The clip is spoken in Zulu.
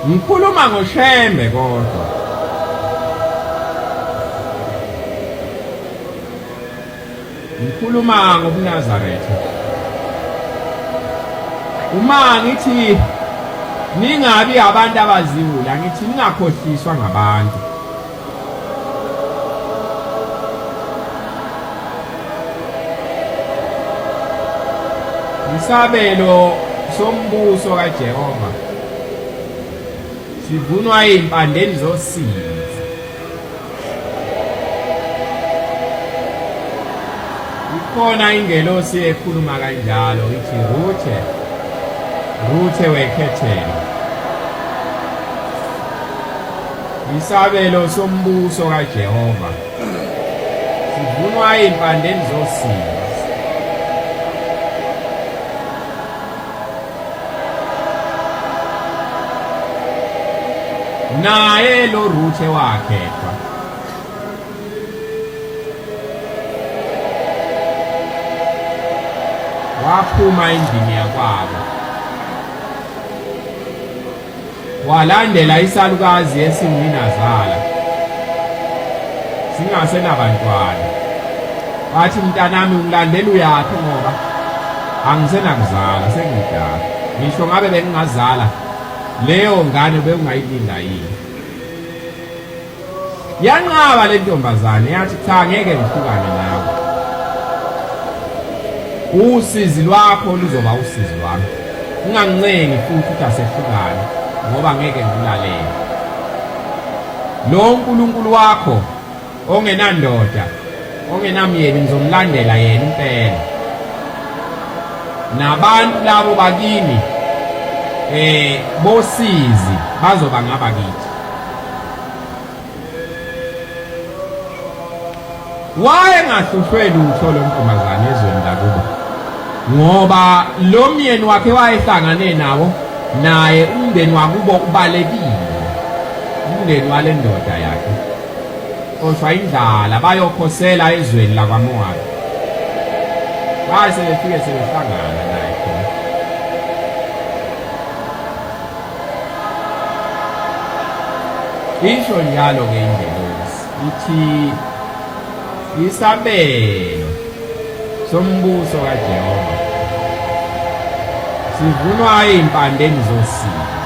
Ngikhuluma ngoShembe kodwa. Ngikhuluma ngobuNazaretha. Uma ngithi ningabi abantu abaziwula, ngithi ningakhohliswa ngabantu. Isabelo sombuso kaJehova sivunwa ezimpandeni zosizi. Ikhona ingelosi ekhuluma kanjalo ithi Ruthe, Ruthe wekhethelo. Isabelo sombuso kaJehova sivunwa ezimpandeni zosizi. Naye lo Ruthe wakhethwa. Waphuma endlini yakwabo. Walandela isalukazi esinguninazala singasenabantwana. Wathi mntanami ungilandela uyaphi ngoba angisenakuzala sengimdala. Ngisho ngabe bengingazala leyo ngane bewungayilinda yini? Yanqaba le ntombazane yathi cha ngeke ngihlukane nawe. Usizi lwakho luzoba usizi lwami. Ungangincengi futhi ukuthi asehlukane ngoba ngeke ngikulalele. Lo nkulunkulu wakho ongenandoda ongenamyeni ngizomlandela yena impela. Nabantu labo bakini eh bosizi bazoba ngabakithi. Wayengahlushwe lutho lo ntombazane ezweni lakubo ngoba lo myeni wakhe wayehlangane nawo naye umndeni wakubo ubalekile umndeni wale ndoda yakhe xoshwa indlala bayokhosela ezweni lakwaMowabi baye sebefike sebehlangana naye khona. Isho njalo-ke ingelosi ithi isabelo sombuso kaJehova sivunwa ezimpandeni zosizi.